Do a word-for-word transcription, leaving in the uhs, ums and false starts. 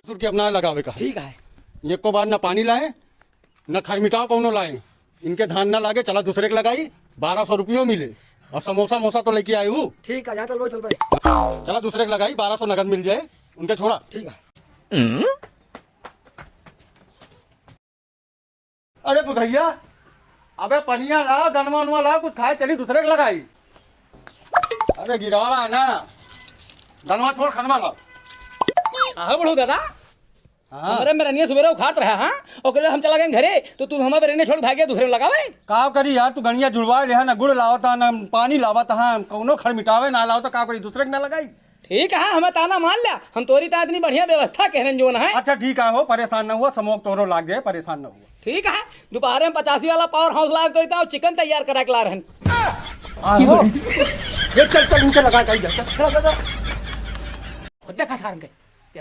ससुर के अपना लगावे का। ठीक है। एको बार ना पानी लाए, ना खरमिटाव कौनो लाए, इनके धान ना लागे, चला दूसरे के लगाई, बारह सौ रुपयो मिले। और समोसा मोसा तो लेके आए हूँ। ठीक है, जा चल भाई, चल भाई। चला दूसरे के लगाई, बारह सौ नगद मिल जाए, उनके छोड़ा। ठीक है। अरे बुधैया, अबे पनिया ला, दनवा उनवा ला, कुछ खाए चली दूसरे के लगाई। अरे गिरावा ना, दनवा छोड़, खनवा ला। आहो बड़ू दादा, हाँ। हमरे मेरनिया सुबेरे उखाड़त रहा, हाँ? ओकरे हम चला गए घरे, तो तू हमारे मेरनिया छोड़ भाग गया दूसरे में लगावे। का करी यार, तू गणिया जुड़वा ले, ना गुड़ लावत हा, ना पानी लावत हा, कौनो खरमिटावे ना लावत, का करी, दूसरे के ना लगाई। ठीक है, हमें ताना मान लिया, हम तोरी ता इतनी बढ़िया व्यवस्था कहरन जोन है। अच्छा ठीक है हो, परेशान न हुआ, समोक तोरो लाग जाए, परेशान न हुआ। ठीक है, दोपहर में पचासी वाला पावर हाउस लाग तो इतना चिकन तैयार करा के ला रहन। आहो। ये चल, चल, इनके लगा के आई जा, चल, चल, चल, चल। खुद देखा सारन के।